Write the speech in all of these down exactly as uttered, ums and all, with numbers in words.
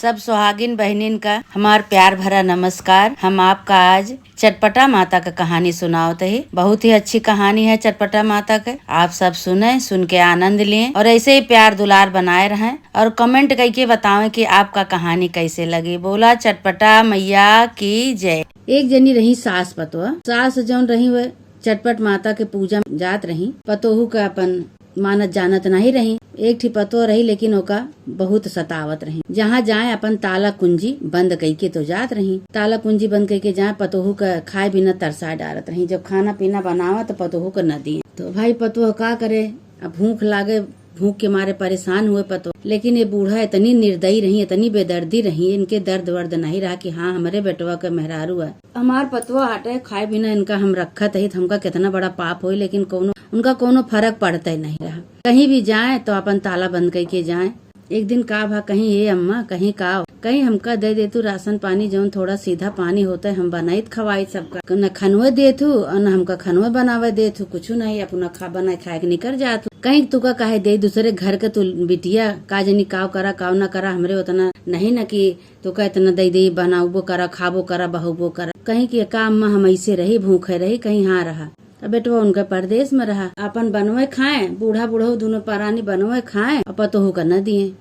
सब सुहागिन बहिनिन का हमार प्यार भरा नमस्कार। हम आपका आज चटपटा माता का कहानी सुनावत ही। बहुत ही अच्छी कहानी है चटपटा माता के। आप सब सुने, सुन के आनंद लें और ऐसे ही प्यार दुलार बनाए रहें और comment करके बतावें कि आपका कहानी कैसे लगी। बोला चटपटा मैया की जय। एक जनी रही सास पतोह। सास जौन रही, वह चटपट माता के पूजा में जात रही। पतोहू का अपन मानत जानत नहीं रही। एक ठी पतोह रही, लेकिन ओका बहुत सतावत रही। जहाँ जाए, अपन ताला कुंजी बंद कइके तो जात रही। ताला कुंजी बंद कइके जाए, पतोहू का खाए बिना तरसा डारत रही। जब खाना पीना बनावा, तो पतोहू का न दिए। तो भाई, पतोह का करे, अब भूख लागे, भूख के मारे परेशान हुए पतोह। लेकिन ये बूढ़ा इतनी निर्दयी रही, इतनी बेदर्दी रही, इनके दर्द वर्द नहीं रहा कि हाँ, हमरे बेटवा के मेहरारू है। हमार पतोह हटे, खाए बिना इनका हम रखत ही, तो हमका कितना बड़ा पाप होई, लेकिन कौनो, उनका कौनो फर्क पड़ते नहीं रहा। कहीं भी जाए, तो अपन ताला बंद करके जाए। एक दिन का भा, कहीं, "ए अम्मा," कहीं, "का?" कहीं, "हमका दे दे तू राशन पानी, जौन थोड़ा सीधा पानी होता है, हम बनाइत खवाइत सबका।" न खनवे देत हू और न हमका खनवे बनावे देत हू, कुछ नहीं, अपना खा, बनाए खाए के निकर जात हू। कहीं, "तुका काहे दे, दूसरे घर के तू बिटिया, का जनी काव करा, काव ना करा, हमरे उतना नहीं न कि तुका इतना दे दे, बनाउबो करा, खाबो करा, बहुबो करा।" कहीं कि, "का अम्मा, हम ऐसे रही, भूखे रही?" कहीं, "हाँ रहा।" अब बेटवा उनका परदेस में रहा, अपन बनवे खाए, बूढ़ा बुढ़ऊ दुनो परानी बनवे खाए, और पतोहू का न दिए।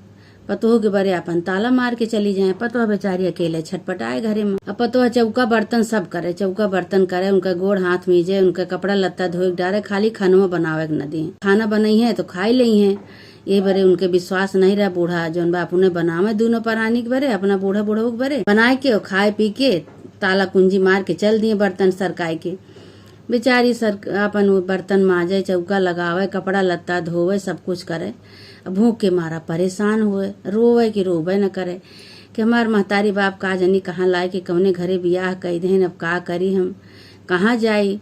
पतोहू के बरे अपन ताला मार के चली जाए। पतोह बेचारी अकेले छटपटाए घरे में। अब पतोह चौका बर्तन सब करे, चौका बर्तन करे, उनका गोड़ हाथ मीजे, उनका कपड़ा लत्ता धोए के डारे, खाली खनवा बनावे के न दिए। खाना बनई है तो खाई लेई है। ये बरे उनके विश्वास नहीं रहा। बूढ़ा जौन बा अपने बनावे दुनो परानी के बरे, अपना बूढ़ा बुढ़ऊ के बरे बनाए के और खाए पी के ताला कुंजी मार के चल दिए बर्तन सरकाए के। बेचारी सर अपन वो बर्तन माजे, चौका लगावे, कपड़ा लत्ता धोवे, सब कुछ करे। अब भूख के मारा परेशान हुए, रोवे कि रोवे न करे कि हमार महतारी बाप का जनी कहाँ लाए के कौने घरे बियाह कई देहन, अब का करी हम, कहाँ जाई?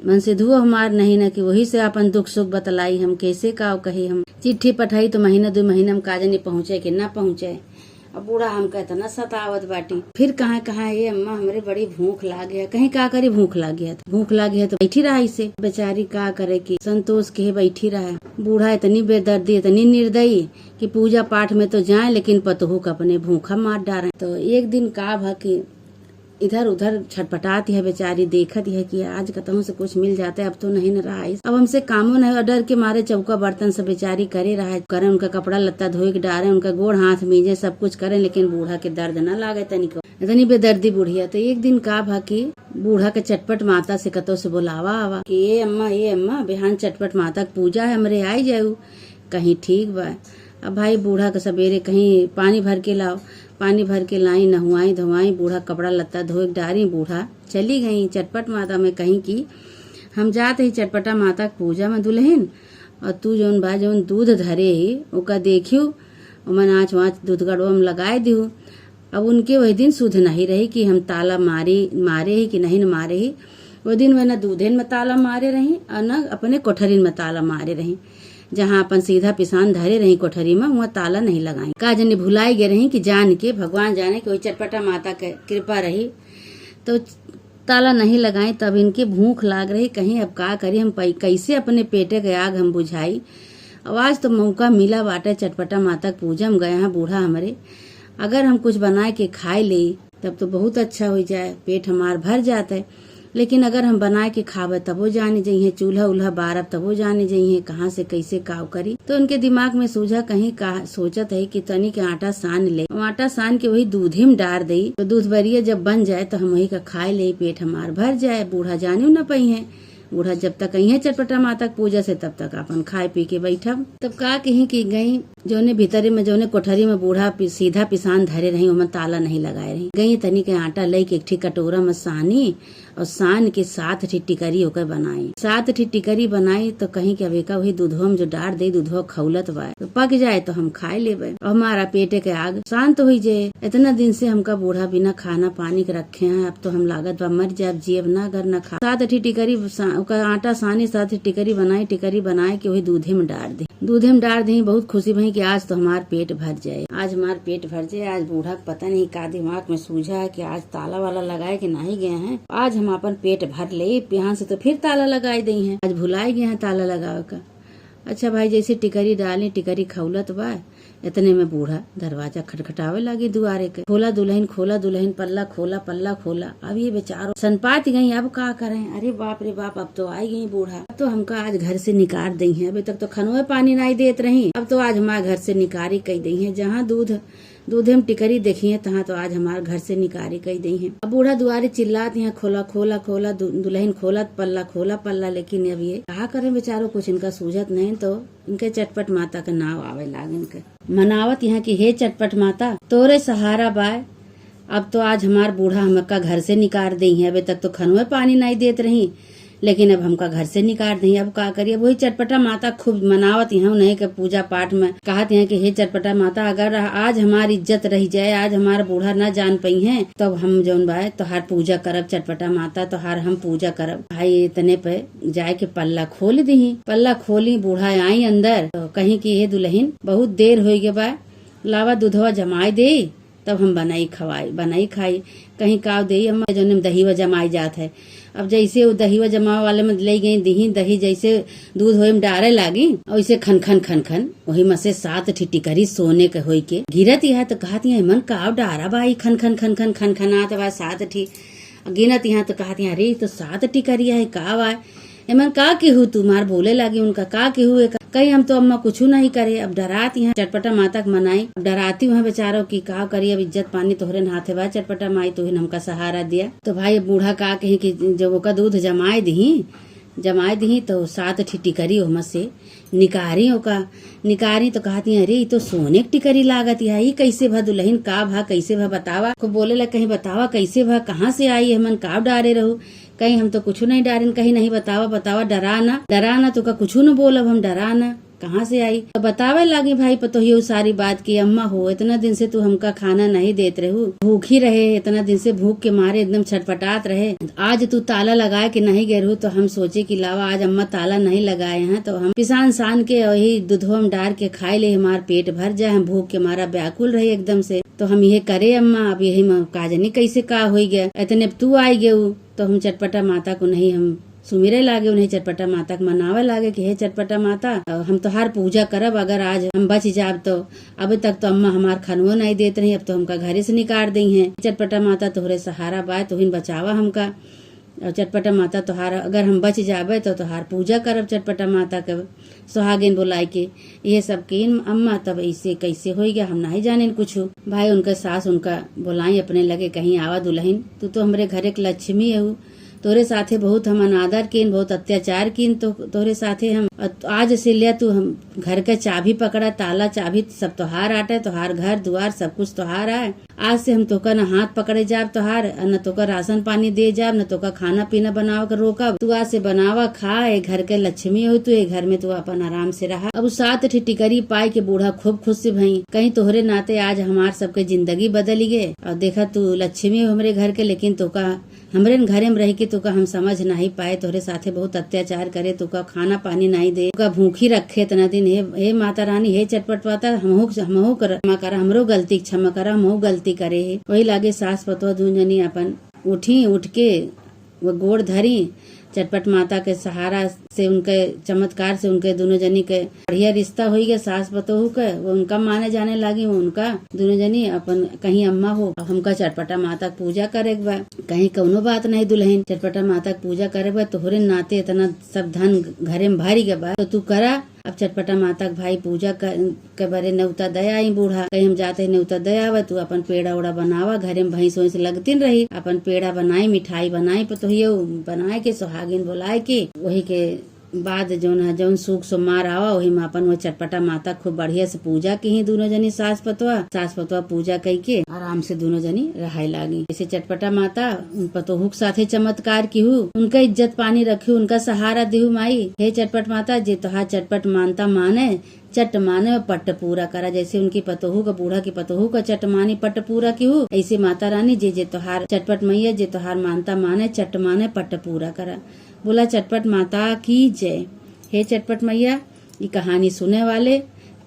मन से धुओ हमार नहीं न कि वही से अपन दुख सुख बतलाई हम, कैसे का कही हम। चिट्ठी पठाई तो महीना दो महीना में का जनी पहुँचे कि ना पहुँचे। अब बूढ़ा हमका इतना सतावत बाटी। फिर कहाँ कहाँ, "ए अम्मा, हमरे बड़ी भूख लागे है।" कहीं, "का करी, भूख लागे है तो, भूख लागे है तो बैठी रहा इसे।" बेचारी का करे कि संतोष के बैठी रहा। बूढ़ा इतनी बेदर्दी, इतनी निर्दयी कि पूजा पाठ में तो जाए, लेकिन पतोहू का अपने भूखा मार डारे। तो एक दिन का भा कि इधर उधर छटपटात है बेचारी, देखत है कि आज कतहूँ से कुछ मिल जाते, अब तो नहीं न रहा। अब हमसे कामो नहीं, और डर के मारे चौका बर्तन सब बेचारी करे रहा, करे उनका कपड़ा लत्ता धोए के डारे, उनका गोड़ हाथ मीजे, सब कुछ करे, लेकिन बूढ़ा के दर्द न लागे तनिको। इतनी बेदर्दी बुढ़िया। तो एक दिन का भा कि बूढ़ा के चटपट माता से कतो से बोलावा आवा कि, "ए अम्मा, ए अम्मा, बिहान चटपट माता के पूजा है, हमरे आई जाऊ।" कहीं, "ठीक बा।" अब भाई बूढ़ा के सबेरे कहीं, "पानी भर के लाओ।" पानी भर के लाई, नहुआई धोआई, बूढ़ा कपड़ा लत्ता धोए के डारी, बूढ़ा चली गई। चटपट माता में कहीं कि, "हम जात ही चटपटा माता के पूजा में दुल्हन, और तू जौन बा जौन दूध धरे ही ओका देखियो, ओमन आँच वाँच दूध गड़वा में लगाए दिहू।" अब उनके वही दिन सुध नहीं रही कि हम ताला मारी, मारे ही कि नहीं न मारे ही। वो दिन वह न दूधेन में ताला मारे रही और न अपने कोठरिन में ताला मारे रही। जहाँ अपन सीधा पिसान धरे रही कोठरी में, वहाँ ताला नहीं लगाई। का जनी भुलाई गए रही कि जान के, भगवान जाने कि वही चटपटा माता के कृपा रही, तो ताला नहीं लगाई। तब इनके भूख लाग रही, कहीं अब का करी हम, पै-, कैसे अपने पेटे के आग हम बुझाई। अब आज तो मौका मिला बाटे, चटपटा माता के पूजा में गए हैं बूढ़ा हमरे, अगर हम कुछ बनाए के खाए ले, तब तो बहुत अच्छा हो जाए, पेट हमार भर जात है। लेकिन अगर हम बनाए के खाबे, तबो जाने जइहें, चूल्हा उल्हा बारब, तबो जाने जइहें, कहाँ से कैसे काव करी। तो उनके दिमाग में सूझा, कहीं का सोचत है कि तनी के आटा सान ले। आटा सान के वही दूधे में डार दई, तो दूध बरिया जब बन जाए, तो हम वही का खाए ले, पेट हमार भर जाए, बूढ़ा जाने न पइहें। बूढ़ा जब तक अइहें चटपटा माता के पूजा से, तब तक अपन खाए पी के बैठब। तब का कहीं कि गई, जौने भीतरे में, जौने कोठरी में बूढ़ा पि-, सीधा पिसान धरे रही, ओमे ताला नहीं लगाए रही। गई तनी के आटा लई के एक ठी कटोरा में सानी और सान के सात ठी टिकरी ओकर बनाई। सात ठी टिकरी बनाई तो कहीं कि अब एका वही दूधवा में जो डार दे, दूधवा खौलत बा, तो पक जाए तो हम खाए लेबे, और हमारा पेटे के आग शांत होई जाए। इतना दिन से हमका बूढ़ा बिना खाना पानी के रखे हैं, अब तो हम लागत बा मर जाब, जियब ना अगर ना खा। सात ठी टिकरी सा-, ओकर आटा सानी, सात ठी टिकरी बनाई, टिकरी बनाए के वही दूधे में डार दी। दूधे में डार दी, बहुत खुशी भई कि आज तो हमार पेट भर जाए, आज हमार पेट भर जाए। आज बूढ़ा के पता नहीं का दिमाग में सूझा है कि आज ताला वाला लगाए के नहीं गए हैं, आज हम अपन पेट भर ले, बिहान से तो फिर ताला लगाए दई हैं, आज भुलाए गए हैं ताला लगावे का। अच्छा भाई, जैसे टिकरी डाली, टिकरी खौलत बा, इतने में बूढ़ा दरवाजा खटखटावे लागी दुआरे के, "खोला दुलहिन, खोला दुलहिन, पल्ला खोला, पल्ला खोला।" अब ये बेचारो सनपात गई, अब का करें? अरे बाप रे बाप, अब तो आई गई बूढ़ा, अब तो हमका आज घर से निकार दइहैं। अबे तक तो खनवे पानी नाई देत रही, अब तो आज हमार घर से निकारी कई दइहैं। जहाँ दूध दूधे में टिकरी देखिहैं, तहाँ तो आज हमार घर से निकारी कई दइहैं। अब बूढ़ा दुआरे चिल्लात यहाँ, "खोला, खोला, खोला, दु-, दुलहिन खोला, पल्ला खोला, पल्ला।" लेकिन अब ये का करें बेचारो, कुछ इनका सूझत नहीं, तो इनके चटपट माता के नाव आवे लागे इनके। मनावत यहाँ कि, "हे चटपट माता, तोरे सहारा बाय, अब तो आज हमार बूढ़ा हमका घर से निकार दइहैं। अबे तक तो खनवे पानी नाई देत रही, लेकिन अब हमका घर से निकार दइहैं, अब का करी?" अब वही चटपटा माता खूब मनावत यहाँ उन्हें के पूजा पाठ में, कहत यहाँ कि, "हे चटपटा माता, अगर आज हमार इज्जत रह जाए, आज हमार बूढ़ा ना जान पइहैं, तब हम जौन बा तोहार पूजा करब चटपटा माता, तोहार हम पूजा करब।" भाई इतने पे जाए के पल्ला खोल दीही। पल्ला खोली, बूढ़ा आई अंदर तो कहीं कि, "हे दुलहिन, बहुत देर होइ गए बा, लावा दूधवा जमाई दे, तब हम बनाई खवाई, बनाई खाई।" कहीं काव देई अम्मा, जौने में दहिवा जमाई जात है। अब जैसे वो दहिवा जमावे वाले में ले गई दही, दही जैसे दूध होए में डारे लागी, वैसे खन खन खन खन वही में से सात ठी टिकरी सोने के होई के गिरत है। तो कहत है, "एमन काव डारा बा, ई खन खन खन खन खन खनात बा सात ठी।" गिनत यहाँ तो कहत है, "अरे, ई तो सात टिकरी है, का बा?" एमन का केहू तू मार बोले लागी उनका, "का केहू एक?" कहीं हम तो अम्मा कुछू नहीं करे। अब डरात यहाँ चटपटा माता के मनाई, अब डराती हुआ बेचारो कि का करी, अब इज्जत पानी तोहरे हाथे बा चटपटा माई, तू ही हमका सहारा दिया। तो भाई अब बूढ़ा का कही कि जब ओका दूध जमाए दही, जमाए दही तो सात ठी टिकरी ओहमा से निकारी ओका, निकारी तो कहती है, "अरे, ई तो सोने के टिकरी लागत है, ई कैसे भा दुलहिन, का भा, कैसे भा बतावा?" को बोले ला कहीं, "बतावा कैसे भा, कहाँ से आई, हमन काव डारे रहू?" कहीं हम तो कुछू नहीं डारिन, कहीं नहीं, "बतावा, बतावा, डरा ना, डरा ना, तोका कुछू न बोलब हम, डरा ना, कहाँ से आई?" तो बतावे लागी भाई पतोहियो सारी बात कि, "अम्मा हो, इतना दिन से तू हमका खाना नहीं देत रहू, भूखी रहे, इतना दिन से भूख के मारे एकदम छटपटात रहे, आज तू ताला लगाए के नहीं गए रहू, तो हम सोचे कि लावा आज अम्मा ताला नहीं लगाए हैं, तो हम पिसान सान के वही दूधवा में डार के खाए ले, हमार पेट भर जाए, हम भूख के मारा व्याकुल रहे एकदम से, तो हम यह करे अम्मा, अब यही में का जानी कैसे का होई गया, इतने तू आई गेऊ।" तो हम चटपटा माता को नहीं, हम सुमिरे लागे, उन्हें चटपटा माता के मनावे लागे कि, "हे चटपटा माता, हम तोहार पूजा करब, अगर आज हम बच जाब तो। अबे तक तो अम्मा हमार खनवो नहीं देत रही, अब तो हमका घरे से निकाल दइहैं। चटपटा माता तोहरे सहारा बा, तोहिन बचावा हमका। और चटपटा माता तोहार, अगर हम बच जाबे तो तोहार पूजा करब चटपटा माता के सुहागिन बुलाई के।" ये सब कीन अम्मा, तब ऐसे कैसे होई गया, हम नहीं जानेन कुछ। भाई उनके सास उनका बुलाई अपने लगे, कहीं, "आवा दुलहिन, तू तो हमरे घरे के लक्ष्मी हऊ, तोरे साथे बहुत हम अनादर कीन, बहुत अत्याचार कीन तो तोरे साथे हम। अ, आज से लिया तू हम घर के चाबी पकड़ा, ताला चाबी सब तोहार आटे, तोहार घर दुआर सब कुछ तोहार आए। आज से हम तोका न हाथ पकड़े जाब तोहार, न तोका राशन पानी दे जाब, न तोका खाना पीना बनावे के रोकब। तू आज से बनावा, खा, ए घर के लक्ष्मी हो तू, ए घर में तू अपन आराम से रहा।" अब उ सात ठी टिकरी पाए के बूढ़ा खूब खुश भई, कहीं तोहरे नाते आज हमार सबके जिंदगी बदल गए। और देखा तू लक्ष्मी हो हमरे घर के, लेकिन तोका हमरे न घरे में रह के तोका हम समझ नहीं पाए, तोहरे साथे बहुत अत्याचार करे, तोका खाना पानी नहीं दे, तोका भूखी रखे इतना दिन। हे, हे माता रानी, हे चटपट माता, हमहू, हमहू कर, क्षमा करा, हमरो गलती के क्षमा करा, हमहू गलती करे है। वही लागे सास पतोह दून जनी अपन उठी, उठ के वो गोड़ धरी, चटपट माता के सहारा से, उनके चमत्कार से उनके दोनों जनी के बढ़िया रिश्ता होई गया। सास पतोहू के वो उनका माने जाने लागी, वो उनका दोनों जनी अपन कहीं, "अम्मा हो, अब हमका चटपटा माता के पूजा करे के बा।" कहीं, "कौनो बात नहीं दुलहिन, चटपटा माता के पूजा करे के बा, तोहरे नाते इतना सब धन घरे में भरी के बा, तो तू करा।" अब चटपटा माता के भाई पूजा क-, के बरे नेवता दे आई बूढ़ा, कहीं, "हम जाते हैं नेवता दे आवे, तू अपन पेड़ा उड़ा बनावा, घरे में भैंस वैंस लगतिन रही, अपन पेड़ा बनाई, मिठाई बनाई, पतोहियो बनाए के, सुहागिन बुलाए के, वही के बाद जौन है, जौन सूख सोमार आवा, वही में अपन वो चटपटा माता खूब बढ़िया से पूजा की ही दोनों जनी सास पतवा, सास पतवा पूजा कई के आराम से दोनों जनी रहाए लागी।" जैसे चटपटा माता उन पतोहू के साथे चमत्कार की हूँ, उनका इज्जत पानी रखी, उनका सहारा दिहू माई। हे चटपट माता, जे तोहार चटपट मानता माने, चट माने और पट पूरा करा। जैसे उनकी पतोहू का, बूढ़ा की पतोहू का चट मानी पट पूरा की हूँ, ऐसे माता रानी जे जे तोहार चटपट मैया, जे तोहार मानता माने, चट माने पट पूरा करा। बोला चटपट माता की जय। हे चटपट मैया, ई कहानी सुने वाले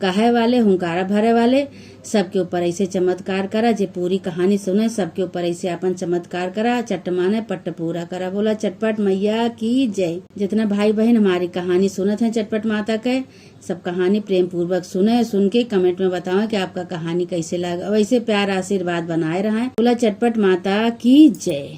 कहे वाले, हुंकारा भरे वाले, सबके ऊपर ऐसे चमत्कार करा। जे पूरी कहानी सुने, सबके ऊपर ऐसे आपन चमत्कार करा। चट माने पट्ट पूरा करा। बोला चटपट मैया की जय। जितना भाई बहन हमारी कहानी सुनत हैं चटपट माता के, सब कहानी प्रेम पूर्वक सुने, सुन के comment में बतावें कि आपका कहानी कैसे लगा। वैसे प्यार आशीर्वाद बनाए रहें। बोला चटपट माता की जय।